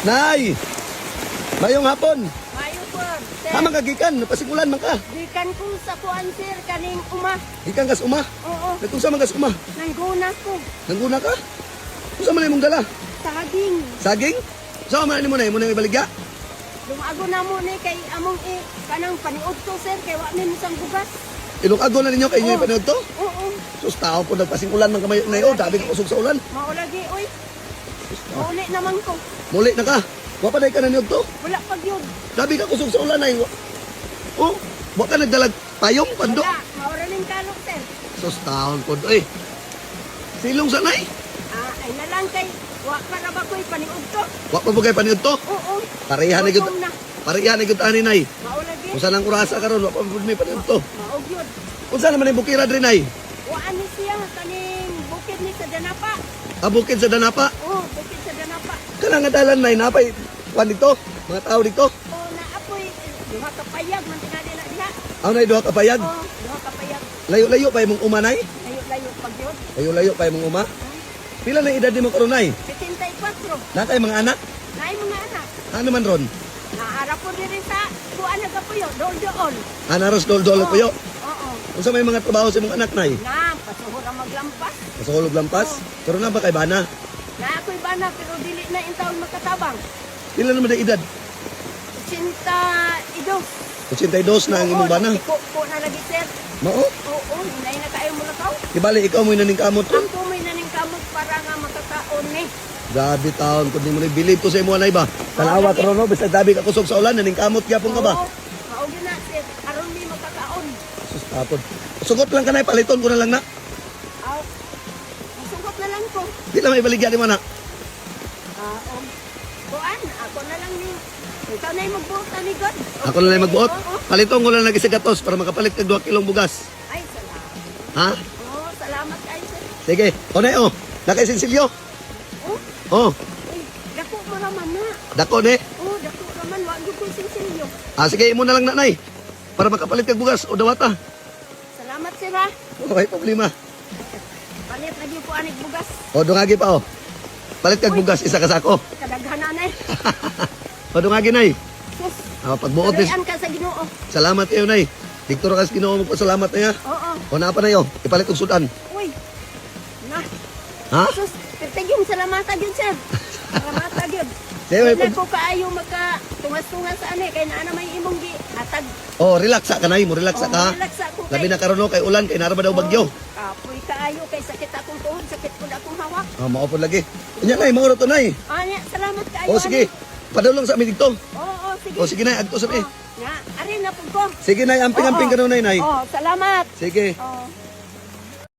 Nay! Maayong hapon. Mayo po, sir. Ha man ka gikan, napasigulan man ka. Gikan ko sa kuan, sir, kaning uma. Gikan kas uma. Oo, Nagkunsa man kas uma. nangguna ko. Nangguna ka? Unsa man imong dala? Saging. Saging? Sa man nimo na imo nang ibaligya? Lumago na mo ni kay among i kanang paniud to, sir, kay wa mi musang bugas. Ilukago na ninyo kay inyo Oo. ipanood to? Oo, Sus, tao po nagpasing ulan man kamay na oh, dabi ka kusog sa ulan. mao lagi oy. Sus, tao. Mauli naman ko. Muli na ka. Wa pa day ka na niyo to. Wala pag yun. Dabi ka kusog sa ulan ay. Oh, wa ka nagdalag payong pando. Wala, mao ra ning kalok, sir. Sus, taon po eh. Silong sanay. Ah, ay na lang kay wa pa ra ba ko'y paniud to? Wa pa po kay paniud to. Oo. Pareha na gyud. Gutom na. Pareha na gyud ani nay. Mao lagi. Unsa nang kurasa karon wa pa pud may paniud to. Mao gyud. Unsa naman ang bukira diri nay? Wa ani siya kaning bukid ni sa Danapa. Ah, bukid sa Danapa. Oo, bukid sa Danapa. Kana nga dalan nay napay kwan dito, mga tao dito. O naapoy duha ka payag man tingali na diha. Aw nay duha ka payag. Oh, duha ka payag. Layo-layo pa imong uma nay. Layo-layo pag yun. Layo-layo pa imong uma. Pila na edad nimo karon nay? 74. Na kay mga anak? Naay mga anak. Ano man ron? Naara po diri sa kuan nagapuyo, dool-dool. Anaros dol-dol Oo. puyo. Oo. Unsa may mga trabaho sa imong anak nay? Na, pasuhor ang maglampas. Sa hulog lampas? Pero na ba kay bana? Na ako'y bana pero dili na in taon makatabang. Pila naman ang edad? 82. 82 na ang imong bana. Ko ko na lagi, sir. Mao? Oo, hinay na kayo mo lakaw. Di bale ikaw mo'y naningkamot ron. Ang kumoy na ning kamot para nga makakaon ni. Grabe taon kun mo ni bilib ko sa imo anay ba. Tanawa karon no basta dabi ka kusog sa ulan naningkamot gyapon ka ba? Oo, mao gyud na, sir. Aron mi makakaon. Sus tapod. Sugot lang kanay paliton ko na lang na. Aw. Musugot na lang ko. Di lang maibaligya nimo na. Ah, kuan, ako na lang ni. Ikaw na yung magbuot ni God. Ako na lang magbuot. Oo. Paliton ko lang ng gatos para makapalit kag 2 kilong bugas. Ay, salamat. Ha? Oo, salamat kayo, sir. Sige. O na oh. Nakaisinsilyo. Oh, Oh, uy, dako mo naman na. dako ni. Oh, dako naman. Wag ko sinsilyo. Ah, sige imo na lang nanay. Para makapalit kag bugas o dawata. Salamat, sir, ha. Okay, problema. Palit lagi ko anig bugas. O dungagi pa oh. Palit kag bugas isa ka sako. Kadaghan na eh. O dungagi nay. Sus, Ah, pagbuot ni tuloyan ka sa Ginoo. Salamat kayo nay. Diktor kas Ginoo magpasalamat niya. Oo. O naa pa na yo. Ipalit og sudan. Uy. Na. Ha? Sus, pertigyong salamat gyud, sir. Salamat gyud. Sige, may Di na ko kaayo maka tungas-tungas sa ani kay naa na may imong gi hatag. Oh, relax sa kanay mo, relax sa Oh, ka. relax ako kay- Labi na karon no, kay ulan kay nara ba daw bagyo. Oh, kapoy kaayo kay sakit akong tuhod, sakit pud akong hawak. Oh, mao pod lagi. Unya nay, mao ra to nay. Anya, salamat kaayo. Oh, sige. Padulong sa amin dito. Ani. Oo, oo, sige. Oh, sige nay, adto sa mi. Oh, nga, ari na pud ko. Sige nay, amping-amping Oo. karon nay nay. Oh, salamat. Sige. Oh.